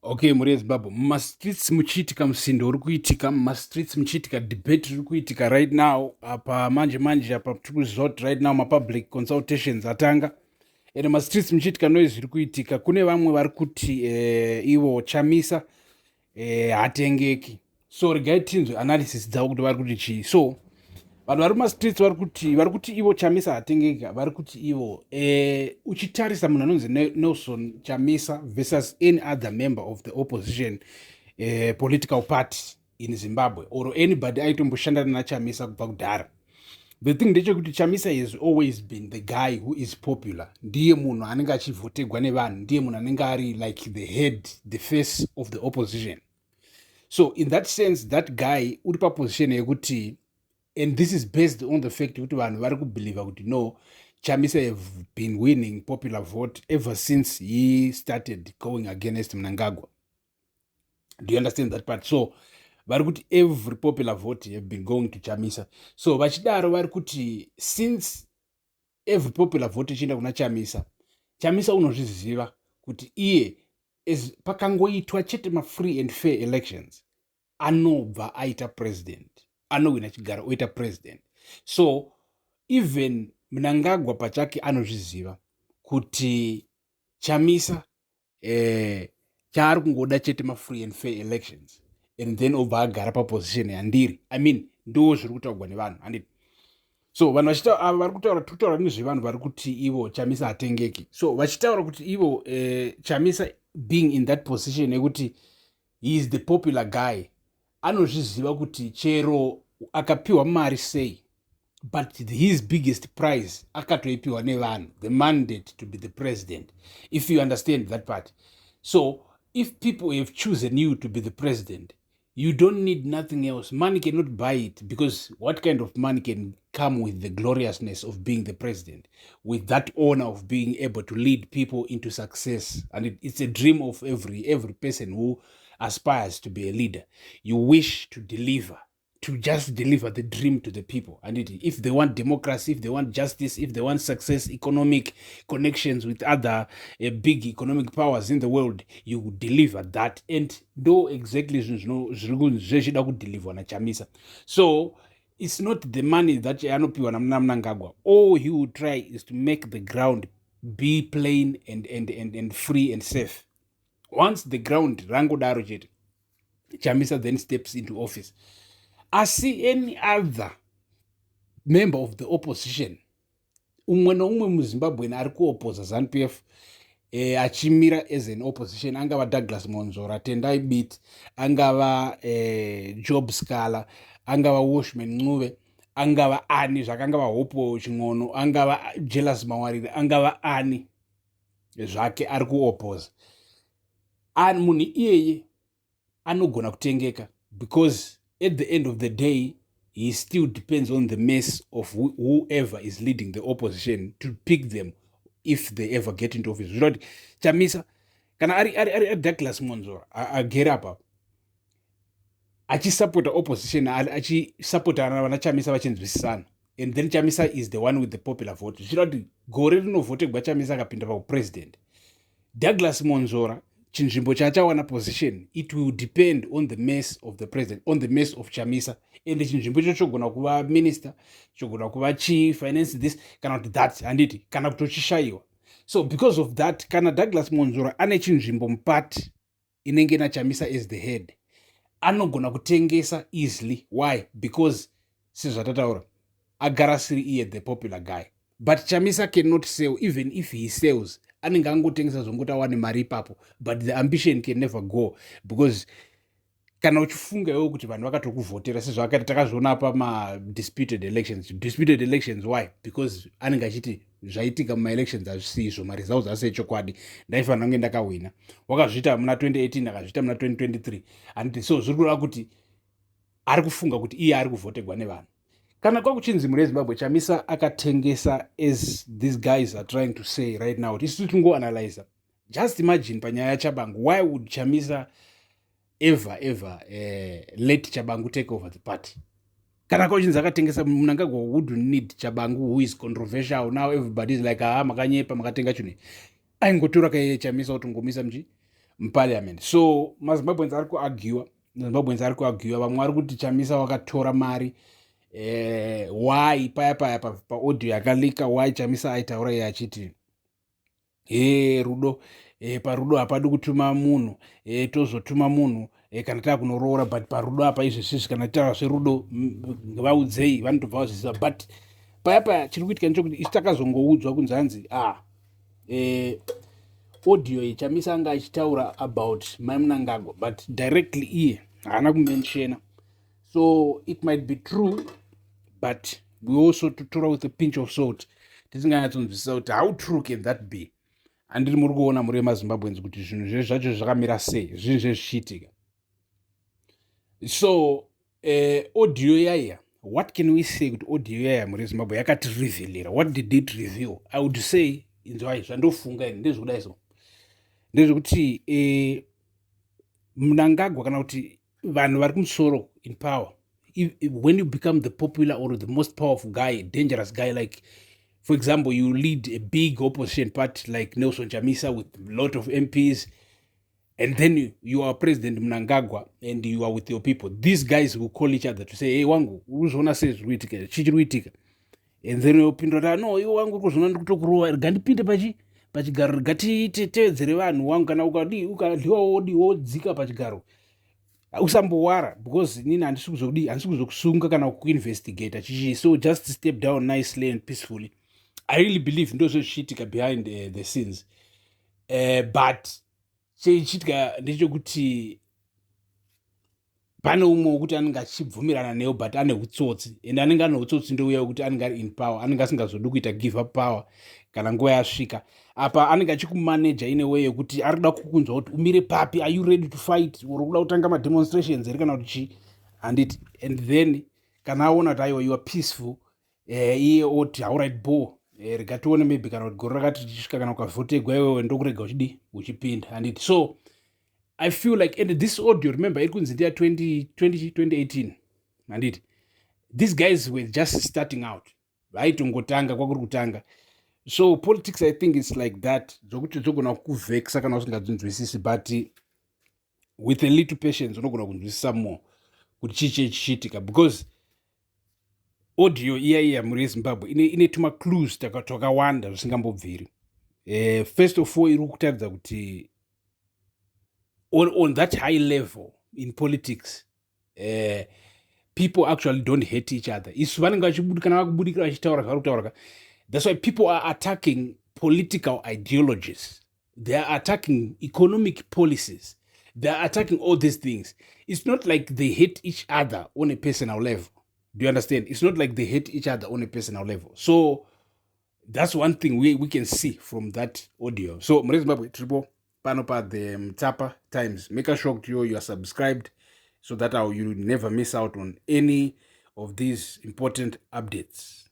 Okay, mhuri yeZimbabwe, mumastreets muchiitika musindo uri kuitika mumastreets, muchiitika debate riri kuitika right now. Apa manje manje apa tiri kuziva kuti right now mapublic consultations atanga and mastreets muchiitika noise zviri kuitika. Kune vamwe vari kuti ivo Chamisa hatengeki. So regai tinzwe analysis dzavo kuti vari kuti chii. So vanhu vari mumastreets vari kuti ivo Chamisa hatengeki. Vari kuti ivo uchitarisa munhu anonzi Nelson Chamisa versus any other member of the opposition political party in Zimbabwe or anybody aitomboshandana naChamisa kubva kudhara, the thing ndechekuti Chamisa has always been the guy who is popular. Ndiye munhu anenge achivhotegwa nevanhu, ndiye munhu anenge ari like the head, the face of the opposition. So in that sense, that guy uri paposition yekuti, and this is based on the fact kuti vanhu vari kubelieva kuti no, Chamisa have been winning popular vote ever since he started going against Mnangagwa. Do you understand that part? So vari kuti every popular vote have been going to Chamisa. So vachidaro vari kuti since every popular vote ichienda kuna Chamisa, Chamisa unozviziva kuti iye pakangoitwa chete mafree and fair elections, anobva aita president, anowina chigaro oita president. So even Mnangagwa pachake anozviziva kuti Chamisa chaari kungoda chete mafree and fair elections and then obva agara paposition yandiri. I mean, ndo zviri kutaurwa nevanhu, handiti? So vanhu ava vari kutaura, tiri kutaura nezvevanhu vari kuti ivo Chamisa hatengeki. So vachitaura kuti ivo Chamisa being in that position yekuti he is the popular guy, anozviziva kuti chero akapiwa mari sei, but his biggest prize akatoipiwa nevanhu, the mandate to be the president, if you understand that part. So if people have chosen you to be the president, you don't need nothing else. Money cannot buy it, because what kind of money can come with the gloriousness of being the president, with that honor of being able to lead people into success? And it's a dream of every person who aspires to be a leader. You wish to deliver, to just deliver the dream to the people. And if they want democracy, if they want justice, if they want success, economic connections with other big economic powers in the world, you deliver that. And ndo exactly zvinhu zviri zvezvida kudeliverwa naChamisa. So it's not the money that anopiwa naMnangagwa. All he would try is to make the ground be plain and free and safe. Once the ground rangodaro chete, Chamisa then steps into office. Asi any other member of the opposition, umwe noumwe muZimbabwen ari kuopoza ZANU PF achimira as an opposition, angava Douglas Monzora, Tendai Biti, angava Job Sikhala, angava Washman Ncube, angava ani zvakangava, Hopo Chin'ono, angava Jealous Mawarire, angava ani zvake ari kuopoza, munhu iyeye anogona kutengeka, because at the end of the day he still depends on the mess of whoever is leading the opposition to pick them if they ever get into office. Zvinova kuti Chamisa kana ari Douglas Monzora agere apa achisapota opposition, achisapota vana Chamisa vachinzwisisana, and then Chamisa is the one with the popular vote, zvichireva kuti gore rinovhotegwa Chamisa akapinda paupresident, Douglas Monzora chinzvimbo chaachawana, position, it will depend on the mess of the president, on the mess of Chamisa. Ende chinzvimbo icho chogona kuva minister, chogona kuva chi finance this kana kuti that, handiti? Kana kutochishayiwa. So because of that, kana Douglas Monzora ane chinzvimbo mupati inenge naChamisa as the head, anogona kutengesa easily. Why? Because sezvatataura, agara siri iye the popular guy. But Chamisa cannot sell. Even if he sells, anenge angotengesa zvongoti awane mari ipapo, but the ambition can never go, because kana uchifunga iwe kuti vanhu vakatokuvhotera sezvakaita, takazviona pamadisputed elections. Disputed elections, why? Because anenge achiti zvaitika mumaelections hazvisi maresults asi echokwadi, ndaifanira kunge ndakahwina. Wakazviita muna 2018, akazviita muna 2023, handiti? So zviri kureva kuti ari kufunga kuti iye ari kuvhotegwa nevanhu. Kana kwakuchinzi muri Zimbabwe Chamisa akatengesa, as these guys are trying to say right now, isu tingoanalyza. Just imagine panyaya yaTshabangu, why would Chamisa ever ever let Tshabangu take over the party? Kana kwachinzi akatengesa, Mnangagwa would need Tshabangu, who is controversial. Now everybody is like, "Ah, makanyepa, makatenga chinhu." Aingotora kaiye Chamisa kutongomisa muchi Muparliament. So maZimbabweans ari kuargua, Zimbabweans ari kuargua. Vamwe vari kuti Chamisa wakatora mari. Why paya paya paaudio yakalika, why Chamisa aitaura iye achiti, "He, rudo, parudo hapadi kutuma munhu, tozotuma munhu kana taakunoroora, but parudo apa izvezvizvi kana titaura zverudo, vaudzei vanotobva vazviziva." But paya paya chiri kuitika ndechekuti isu takazongoudzwa kunzi hanzi audio iyi Chamisa anga achitaura about Mai Mnangagwa, but directly iye haana kumentiona. So it might be true, but we also totora with a pinch of salt, tisinganyatsonzwisisa kuti how true can that be. Handiri muri kuona, muri vemaZimbabweans, kuti zvinhu zve zvacho zvakamira sei, zvinhu zvezvichiitika. So audio yaiya, what can we say kuti audio yaya, muri Zimbabwe, yakatirevealira? What did it reveal? I would say, inzwai zvandofunga ini, ndezvekudai. So ndezvekuti Mnangagwa kana kuti vanhu vari kumusoro in power, when you become the popular or the most powerful guy, dangerous guy, like for example, you lead a big opposition party like Nelson Chamisa with a lot of MPs, and then you are President Mnangagwa and you are with your people, these guys will call each other to say, "Hey wangu, uri kuzviona sei zviri kuitika? Chii chiri kuitika?" And then wopindura, "No, iwe wangu, uri kuzviona, ndiri kutokurova. Rega ndipinde pachigaro, rega titevedzere vanhu wangu. Kana ukadii, ukadyiwa, wodi wodzika pachigaro, usambowara, because inini handisi kuzodii, handisi kuzokusunga kana kuinvestigata chichii. So just step down nicely and peacefully." I really believe ndo zvezvichiitika behind the scenes. But cheichiitika ndechekuti pane umwe wekuti anenge achibvumirana newo, but ane utsotsi, and anenge ane utsotsi ndouya wekuti anenge ari in power, anenge asingazodi kuita give up power kana nguva yasvika. Apa anenge achikumaneja in a way yekuti ari kuda kukunzwa kuti umire papi. Are you ready to fight or kuda kutanga mademonstrations here kana kuti chii, handiti? And then kana aona kuti aiwa, you are peaceful, iye oti, "Alright, bo, rega tione, maybe kana kuti gore rakati tichisvika, kana ukavhotegwa iwewe, ndokurega uchidi uchipinda," handiti? So I feel like, and this audio, remember, iri kunzi ndeya 2018, handiti? These guys were just starting out, vaitongotanga kwakuri kutanga. So politics, I think it's like that, zvokuti dzogona kukuvhekisa kana usingadzinzwisisi, but with a little patience unogona kunzwisisa more kuti chii chei chichiitika, because audio iya iya, muri yeZimbabwe, ine tumaclues twakawanda zvisingambobviri. First of all, iri kutaridza kuti on that high level in politics, people actually don't hate each other. Isu vanenge vachibudikana, vakubudikira vachitaura zvavari kutaura. That's why people are attacking political ideologies, they are attacking economic policies, they are attacking all these things. It's not like they hate each other on a personal level. Do you understand? It's not like they hate each other on a personal level. So that's one thing we can see from that audio. So muri Zimbabwe, tiripo pano pa the Mtapa Times. Make sure kuti you are subscribed so that you never miss out on any of these important updates.